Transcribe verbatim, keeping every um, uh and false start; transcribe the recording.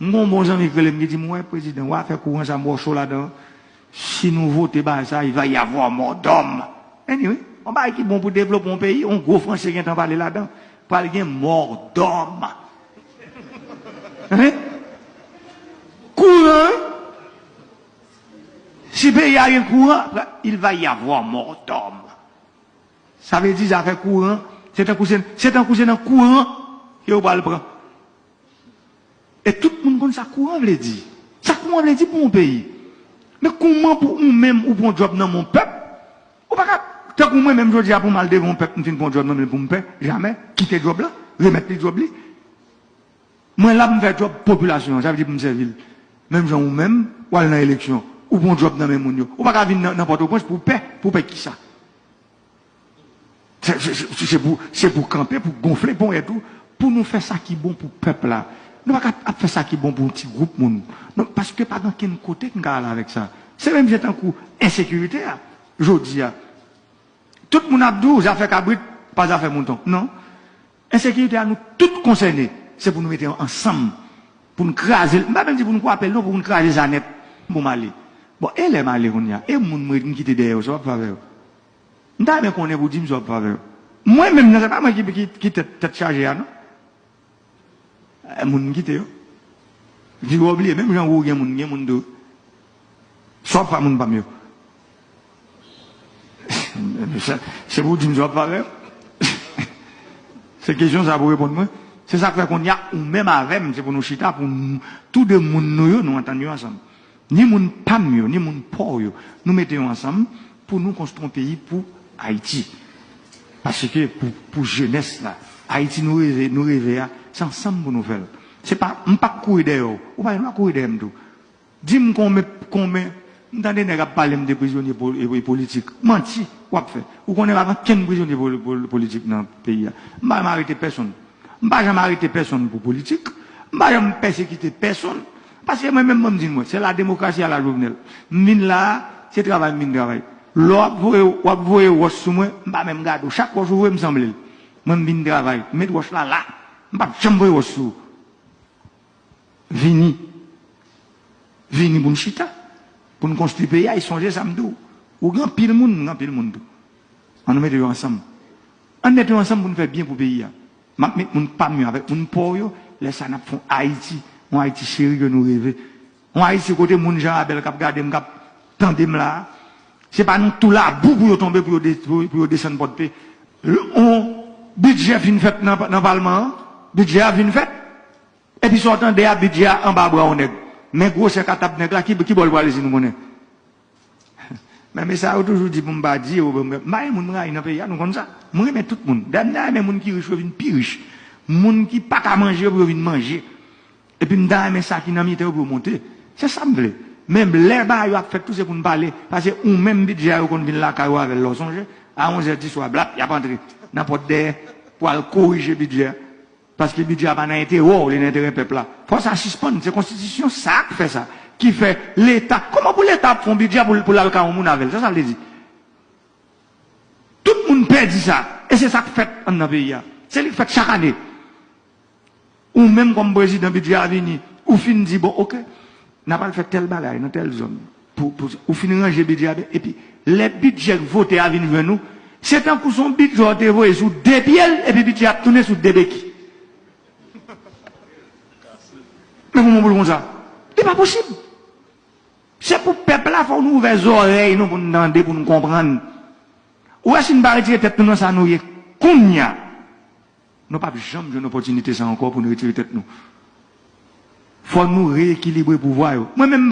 M gen yon bon zanmi ki rele m ki di m, "Wè, prezidan, w a fè kouran sa, m wè w cho ladan. Si nou vote bagay sa, il va y avoir mort d'homme." Anyway, yon bagay ki bon pou devlope yon peyi, yon gwo franse gentan pale ladan. Pral gen mort d'homme. Hein? Kouran, wi. Si peyi a gen kouran, il va y avoir mort d'homme. Sa vle di zafè kouran, se tankou se, se tankou se nan kouran ke yo pral pran. E tout moun konn sa kouran vle di. Sa kouran vle di pou yon peyi. Men kouman pou ou menm ou pran djòb nan men yon pèp? Ou pa ka, tankou mwen menm jodi a pou m al devan yon pèp, m fin pran djòb nan men l pou m pè, jamè, kite djòb la, remèt li djòb li. Mwen la pou m fè djòb popilasyon an, sa vle di pou m sèvi l. Menm jan ou menm, w al nan eleksyon, ou pran djòb nan men moun yo. Ou pa ka vin nan, nan Pòtoprens pou w pè, pou w pè kisa? Se, se, se, se pou, se pou kanpe, pou gonfle ponyèt ou, pou nou fè sa ki bon pou pèp la. Nou pa ka ap fè sa ki bon pou yon ti gwoup moun. Non, paske pa gen okenn kote k n ka al avèk sa. Se menm jan tankou ensekirite a, jodi a. Tout moun ap di w zafè kabrit, pa zafè mouton. Non. Ensekirite a, nou tout konsène. Se pou nou mete ansanm, pou n kraze l. M pa menm di pou n kwape l, non, pou n kraze sa nèt, pou m ale. Bon, e lè m ale kounye a? E moun mwen m kite dèyè yo, sa w ap fè avè yo? M ta renmen konnen pou di m sa w ap fè avè yo. Mwen menm nan, se pa mwen ki, ki, ki tèt, tèt chaje a, non. Eh, moun m kite yo. Di w obliye, menm jan ou gen moun, gen moun tou. Sa w ap fè moun pa m yo? Se, se pou w di m sa w ap fè avè yo. Se kesyon sa pou w reponn mwen. Se sa k fè kounye a, ou menm avè m, se pou nou chita, pou nou, tou de moun nou yo, nou antann yo ansanm. Ni moun pa m yo, ni moun pa w yo, nou mete yo ansanm pou nou konstwi yon peyi pou Ayiti. Paske pou, pou jenès la, Ayiti nou reve, nou reve a, se ansanm pou nou fè l. Se pa, m p ap kouri dèyè w, ou pa gen dwa kouri dèyè m tou. Di m konbyen, konbyen, m tande nèg ap pale m de prizonye po-, e, e, politik. Manti w ap fè. Ou konnen pa gen okenn prizonye poli-, poli-, politik nan peyi a. M pa janm arete pèsonn. M pa janm arete pèsonn pou politik. M pa janm pèsekite pèsonn. Paske mwen menm, mwen m di nou, se la demokrasi a la Jovenel. M vin la a, se travay m vin travay. Lè w ap voye, w ap voye wòch sou mwen, m pa menm gade w. Chak wòch ou voye m sanble l. Mwen m vin travay. M met wòch la la. M p ap janm voye wòch sou ou. Vini. Vini pou n chita. Pou n konstwi peyi a, e sonje sa m di w. Ou gen anpil moun, m gen anpil moun tou. Ann nou mete yo ansanm. Ann mete yo ansanm pou n fè byen pou peyi a. M ap met moun pa m yo avèk moun pa w yo. Lè sa a n ap fè yon Ayiti. Yon Ayiti cheri ke nou reve. Yon Ayiti kote moun jan Abèl k ap gade m, k ap tande m la a. Se pa nan tou labou pou yo tonbe, pou yo de-, pou, pou yo desann Pòdpe. Yon bidjè fin fèt nan, nan palman an. Bidjè a fin fèt. Epi sa w tande a, bidjè a anba bra yon nèg. Men gwosè katab nèg la, ki, ki bò l prale si nou konnen? Men, men sa yo toujou di pou m pa di yo, m pa gen moun m rayi nan peyi a, nou konn sa. Mwen renmen tout moun. Dayè, m ta renmen moun ki rich yo vin pi rich. Moun ki pa ka manje yo pou yo vin manje. Epi m ta renmen sa ki nan mitan yo pou yo monte. Se sa m vle. Men lè bagay yo ap fèt tou, se pou n pale. Paske ou menm bidjè a yo konn vin lakay ou avè l, lè w sonje. A onzè di swa, blap, y ap antre nan pòt dèyè pou al korije bidjè a. Paske bidjè a pa nan enterè w, li nan enterè pèp la. Fò sa sispann, se konstitisyon sa k fè sa, ki fè Leta, kòman pou Leta ap fè yon bidjè pou, pou l al kay yon moun avè l? Sa sa vle di? Tout moun pèdi sa, e se sa k fèt anndan peyi a. Se li k fèt chak ane. Ou menm kòm prezidan, bidjè a vini, ou fin di, bon, oke, n a pral fè tèl bagay nan tèl zòn. Pou, pou, ou fin ranje bidjè a byen, epi lè bidjè k vote a vin jwenn ou, se tankou se yon bidjè w te voye sou de pye l, epi bidjè a ap tounen sou de beki. Men kòman pou l konsa? Li pa posib. Se pou pèp la, fò nou ouvè zòrèy nou pou n tande, pou n konprann. Ou wè, si n pa retire tèt nou nan sa nou ye kounya, nou p ap janm jwenn opòtinite sa ankò pou n retire tèt nou. Fò nou reyekilibre pouvwa yo. Mwen menm,